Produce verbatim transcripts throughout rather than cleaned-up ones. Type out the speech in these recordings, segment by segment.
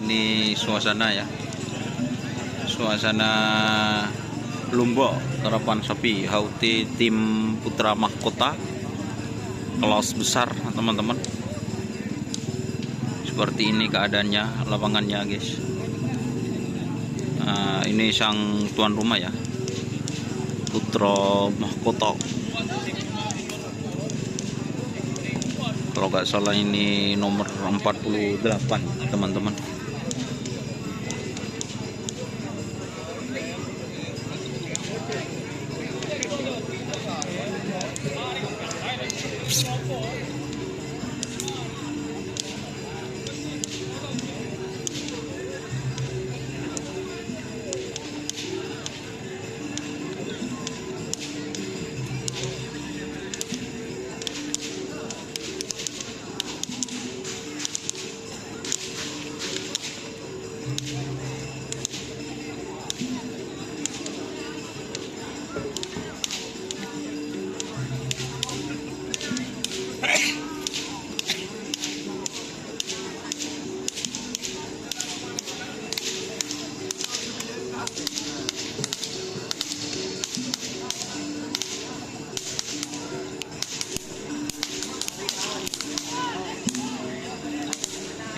Ini suasana ya. Suasana lomba karapan sapi Hauti tim Putra Mahkota kelas besar, teman-teman. Seperti ini keadaannya lapangannya, guys. Nah, ini sang tuan rumah ya. Putra Mahkota. Kalau nggak salah ini nomor empat puluh delapan, teman-teman.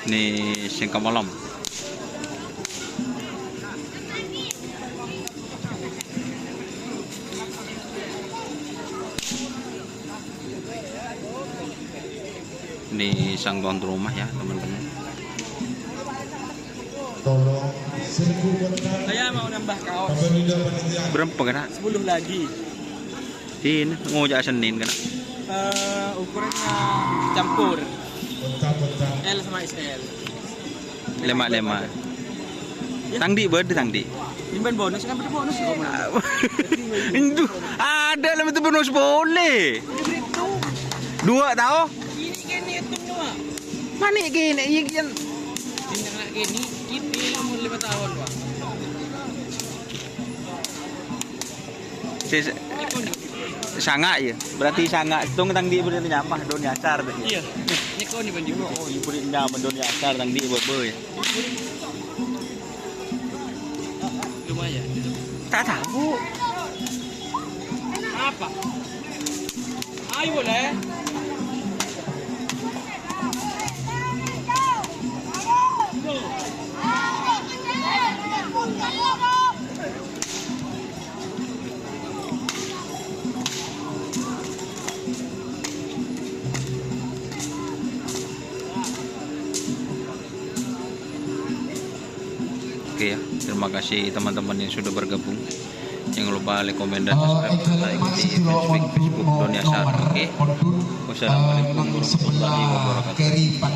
Ini sing kamalem. Ini sang tuan rumah ya, teman-teman. Tolong seribu kontak. Saya mau nambah kaos. Berapa kena? Sepuluh lagi. Ini ngojak Senin kena. Eh, ukurannya campur. Kontak, kontak. L sama X L. Lema-lema. Tang di' bâdâ tang di'. Ini bonus kan, bâdâ bonus. Endu, ada lem itu bonus boleh. Dua tao? Ini kan hitung dua. Mana gini, iya kan? Ini anak gini, ini umur lima tahun, Pak. Si, si, sanga' ya. Berarti sanga' tung tang di' berarti nyamah don nyasar tuh. Iya. Ini kok ini, Bang? Oh, ibu di' nyamah don nyasar tang di' bebe ya. Lumayan. Tak tahu. Apa? Ayo boleh. Oke ya, terima kasih teman-teman yang sudah bergabung. Jangan lupa like, komen, dan subscribe, serta ikuti fanspage Facebook Doni Asar. Oke. Wassalamualaikum warahmatullahi wabarakatuh.